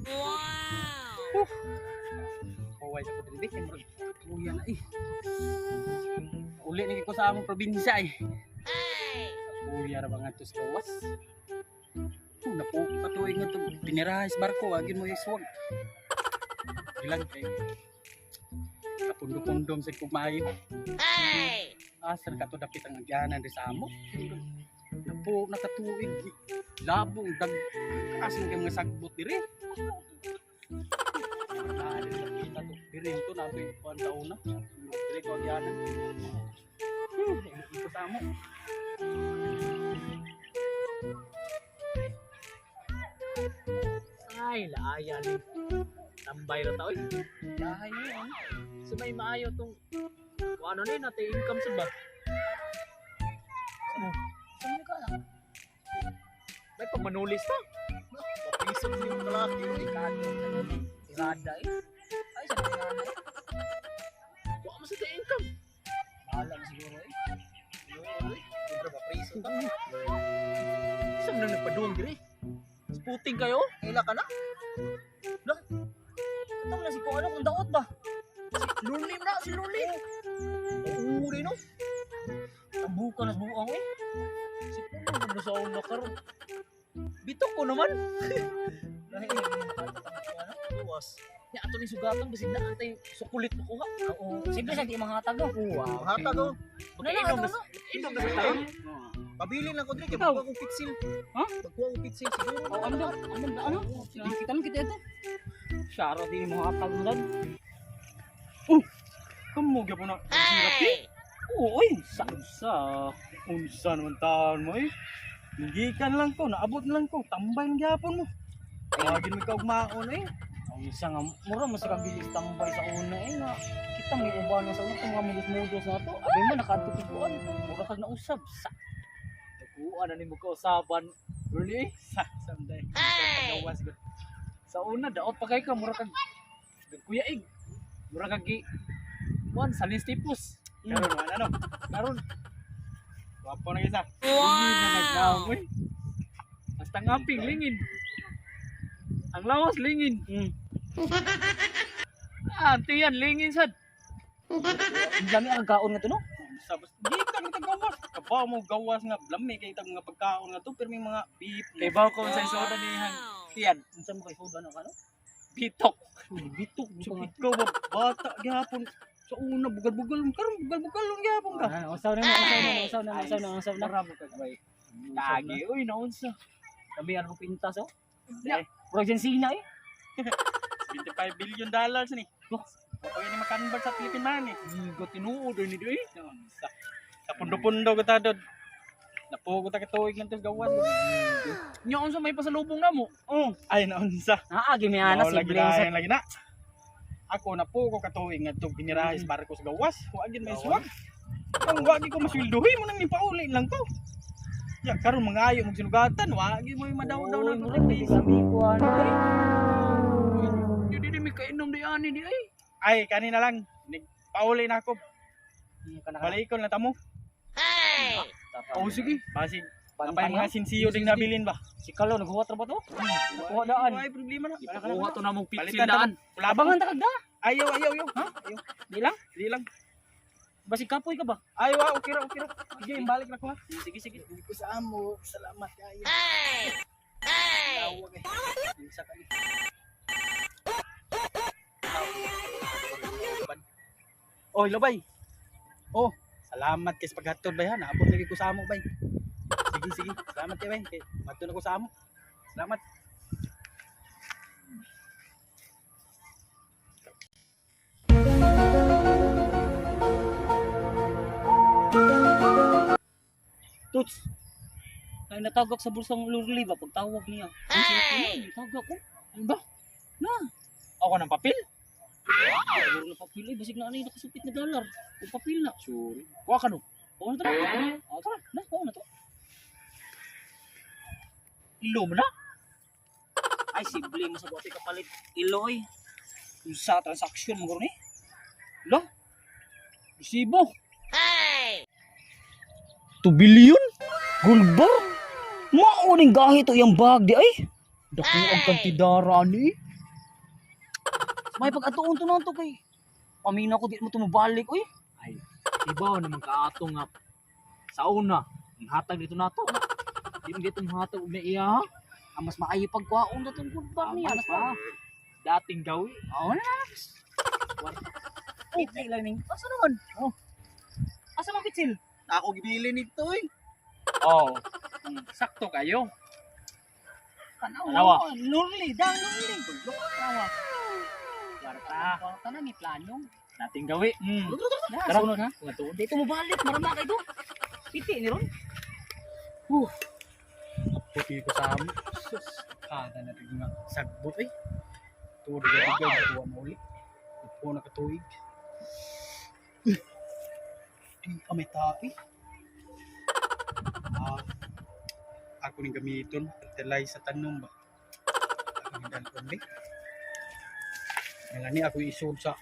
Wow! Huway sa ko diri kay murag kuya na eh. Uli ni ko sa among probinsya eh. Kuya ra ba nga to sa gawas? Oh, napo katuig nga to pinirahay sa barko agin mo iswag. Ilang kay kapundo-pundom sa kumain. Asa ka to dapit ang agyanan di sa amo. Napo nakatuig labong dag asa kay mga sagbot diri. Ah, diri kita to. Diri to na to kuan sa una. Diri ko agyanan. Iko sa amo. Ay, laaya ni. Tambay ra ta oy. Dahay niyo. Sa may maayo tong kung ano ni natin income sa ba. Ano? Saan ka na? May pagmanulis ta. Papisok ni yung kalaki. Delikado. Tirada eh. Ay, sa tirada eh. Wa man sa tay income. Bahala na siguro eh. Sobra ba preso ta? Sa man nagpaduwang diri. Sputing kayo? Kaila ka na? Katong na si kung ano kung daot ba? Luli na si Luli. Oo, rin no? Tambuka na sa buang eh. Si Puno man sa una karon. Bitok ko naman. Lahi eh. Ano? Luwas. Nya ato ni sugatan bisig na atay sukulit makuha. Oo. Siyempre sa di mga hatag oh. Wow. Hatag oh. Inom na inom na sa tao. Pabilin lang ko diri kay Ikaw. magkuha kong pitsil. Ha? Magkuha kong pitsil siguro. Oh, ano daw? Ano daw? Ano? Kita lang kita ito. Syaro di mo hatag mo dad. Kamo gyapon na. Hirap eh. Oo, oy. Sa Unsa? Unsa naman taon mo eh. Gikan lang ko, naabot lang ko, tambay lang gyapon mo. Tawagin mo ikaw maon eh. Ang isa nga, mura mas kabilis tambay sa una eh nga. Kita may uban na sa una, itong mga mudos-mudos na to. Abi mo, nakatutuan. Mura kag nausab. Sa Nakuha na nimo kausaban. Luli. Sa samday. Pagawas gud. Sa una daot pa kay ka mura kag kuya ig. Mura kag gi kuan salins tipos. Karon man ano? Karon Wapo na isa. wow. Na nagnaong oy. Hasta ngamping lingin. Ang lawas lingin. Ah, antiyan lingin sad. Ang dami ang kaon nga to, no? Unsa bas gikan kita gawas. Kabaw mo gawas nga lami kay itang mga pagkaon nga to pero may mga beef. Kay bawo ko sa isoda ni hang tiyan. Unsa mo kay soda na kano? Bitok. Uy, bitok. So, ikaw ba bata gyapon sa una bugal-bugal karon bugal-bugal gyapon ka. Ah, usaw na, usaw na, usaw na, usaw na, usaw na. Mura mo kag bay. Kagi oy naunsa. Kami ano pintas, oh. Eh, Murag dyan sina, eh. $75 billion ni. Oh. Kapag ini makanvert sa Philippine money. Go tinuod oy ni di. Sa, sa pundo-pundo ko ta dod. Napugo ta katuig lang tos gawas. Nya unsa may pasalubong namo? Oh, ay naunsa. Naagi may ana Mao si lagi Bling sa na lagi na. Ako napugo katuig nga tug binirahis barko sa gawas. Wa gid may suwag. Ang wa gid ko masweldohi mo nang nipauli lang ko. Ya karon mangayo mong sinugatan, wa gid mo madaw-daw na Murag kay sabi ko ano eh. Di di di mi kainom di ani di ay. Ay kanina lang pauli na ako. Kana Balikon na tamo. Oh sige. Basig Pantay napay mga sinsiyo ding nabilin ba. Si Kalo naghuwat ra ba to? Nakuha daan. Ay problema na. Ipakuha to namong pitsil Palitan daan. Abangan ta kagda. Ayaw, ayaw, ayaw. Ha? Ayaw. Di lang. Di lang. Basig kapoy ka ba? Ayaw, ah, okay ra, okay ra. Sige, balik na ko ha. Sige, sige. Hindi ko sa amo. Salamat kayo. Ay! Tawag eh. Isa ka eh. Oh, hello bay. Oh, salamat kay sa paghatod bay ha. Naabot lagi ko sa amo bay. Sige, sige. Salamat kay bay. Kay madto na ko sa amo. Salamat. Tuts. Ay natagak sa bulsang lurli ba pagtawag niya. Ay! Natagak ko. Ano ba? Na. Ako ng papel? Siguro na papel eh basig na ano yung nakasupit na dollar. O papel na. Sorry. Kuha ka no. Oo na tara. Oo tara. Na, oo na to. Ilo mo na. Ay simple mo sa bote kapalit. Iloy. Sa transaction mo guro ni. Lo. Resibo. 2 billion? Gulbar. Mao ning gahi to iyang bag di ay. Dako ang kantidara ani. May pag-atuon to na to kay pamina ko di mo tumubalik oy. Ay, ibaw naman kaato nga sa una, ang hatag dito nato. Di man dito hatag og na iya, ha? Ang mas maayo pagkuhaon na tong gold bar niya. Tama Mas pa. Dating gawi. Oo na. Oh, lang ning. Asa naman? Oh. Asa man pitsil? Ako gibili nito eh. Oh. Sakto kayo. Tanaw. Tanawa. Lonely, dang lonely. Tanawa. Kwarta. Kwarta na ni plano. Dating gawi. Na, Tara. sunod ha. Mga tuod. Dito mo balik, marama kay do. Piti ni ron. Puti ko sa amo. Sus, kada na rin nga sagbot eh. Tuod ka bigay, kuha mo ulit. Upo na katuig. Di ka may tapi. Ah, ako ning gamiton, fertilize sa tanom ba. Ako ning dalon di. Nalani ako isod sa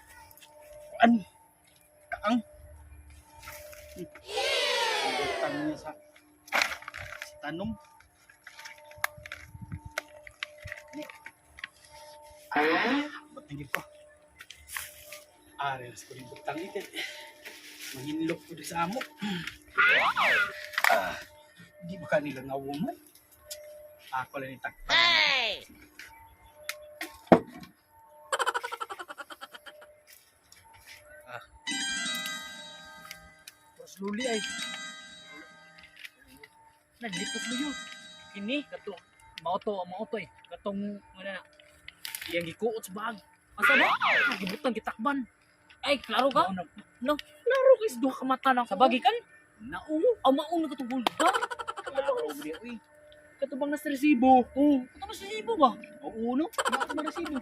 an kaang. Butang niya sa tanom. Ba't naging pa? Ah, relax ko rin butang itin. Manginlok ko di sa amo. Ah, di ba kanila nga woman? Ako lang itakpan. Ah. Terus luli ay. Naglipot mo yun. Kini kato mao to, mao to eh. Katong ano na. Iyang gikuot sa bag. Asa ba? Gibutang gitakban. Ay, klaro ka? Mao na- No. Klaro kay sa duha ka mata na Sa bagi kan? Nao. Aw mauna ka tong gold bar. Klaro di uy. Kato bang nasa resibo? Oh, kato ba sa resibo ba? Oo no. Naa sa resibo.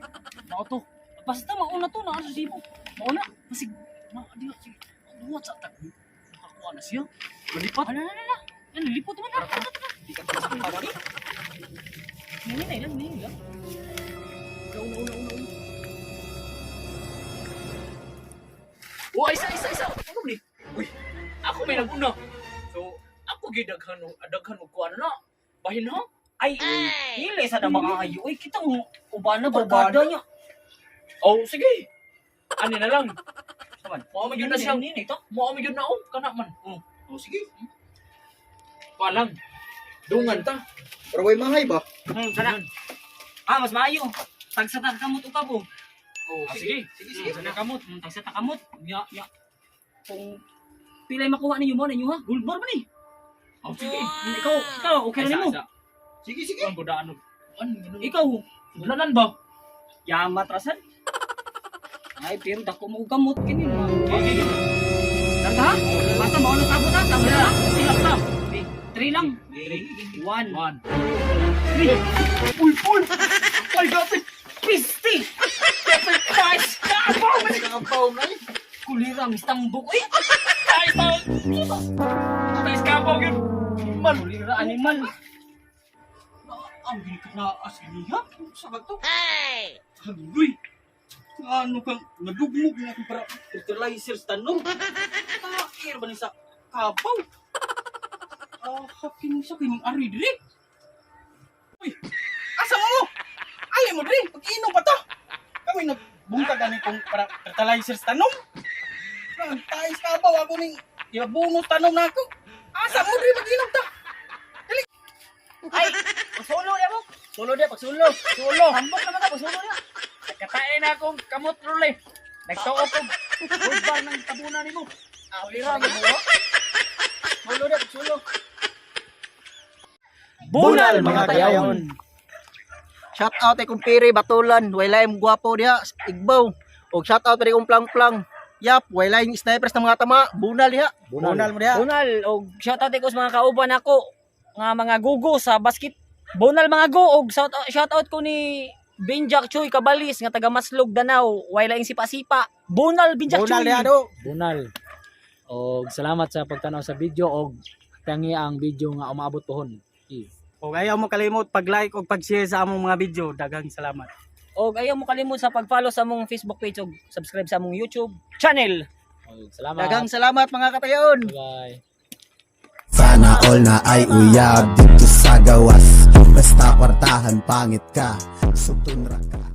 Mao to. Basta mauna to, naa sa resibo. Mauna. Masig ma di sige. Duwa sa tag. Nakakuha na siya. Malipat. Ala, ala, ala. Ano, lipot man na. Di ka masakpan ni. Ngayon lang, ngayon lang. Una, una, una, una. Oh, isa isa isa. Ano ni? Uy. Ako may naguna. So, ako gyud daghan og daghan og kuan na. Bahin ha? Ay, hili sa na maayo. Uy, kita mo, ubana, barkada niya. Oh, sige. Ani na lang. Saman. Mao man gyud na siya. Nini, ito. Mao man gyud na oh, kana man. Oh, Oh, sige. kuan lang. Dungan ta. Pero way mahay ba? Kana. Ah, mas maayo. Tagsa ta kamot ukab oh. Oh, Ah, sige. Sige, sige. Sana kamot. Tagsa ta kamot. Ya, ya. Kung pilay makuha ninyo mo ninyo ha. Gold bar man ni. Oh, sige. Ikaw, ikaw okay na nimo. Isa, isa. Sige, sige. Kuan godaan og. An, ano? Ikaw, Sudlanan ba? yamat rasan. Ay, pero dako mo og kamot kini mo. Okay, okay. Tara ha? Basta mao na sabot ha, sabot ha. Sila ta. 3 lang. 3 1 1. 3. Uy, uy. Ay, gati. Pisti! Guys, kapaw! Nakapaw na eh. Kulira, mistambok. Uy! Ay, tao. Tais kapaw gyud. Man, Kulira, animal. Ang gini na asiniha. Sa ba to? Uy! Ano kang nagugmog na akong para fertilizer sa tanom. Tair ba ni sa kabaw? Ah, hakin sa kining ari diri. Uy, asa mo mo? Ali mo diri, pag-inom pa to. Kami nagbungkag ani kong para fertilizer sa tanom. Ang tais kabaw ako ning iabunot tanom na ako. Asa mo diri mag-inom ta? Ay! Solo na mo! Sulo dia, pagsulo. Sulo. Tambok naman ka, solo na! Nagkatae na akong kamot role. Nagtuo ko. Gold bar ng tabuna nimo. Kulira, mo. Solo na, solo. Bunal mga tayaon. Shout out kay Kumpiri Batulan, way laing gwapo diha, Igbaw. Og shout out rin kong plang-plang. Yap, way laing snipers ng mga tama, bunal diha. Bunal mo diha. Bunal, og shout out ko sa mga kauban ako nga mga gugo sa basket. Bunal mga go og shout out ko ni Benjack Choy Kabalis nga taga Maslog Danau, way laing sipa-sipa. Bunal Benjack Bunal Choy. diha do. Bunal. Og salamat sa pagtanaw sa video og tangi ang video nga umaabot pohon. Og ayaw mo kalimot pag-like ug pag-share sa among mga video. Daghang salamat. Og ayaw mo kalimot sa pag-follow sa among Facebook page og subscribe sa among YouTube channel. Og salamat. Daghang salamat mga katayaon. Bye. Sana all na ay uyab dito sa gawas. Basta kwartahan, pangit ka. Sugton ra ka.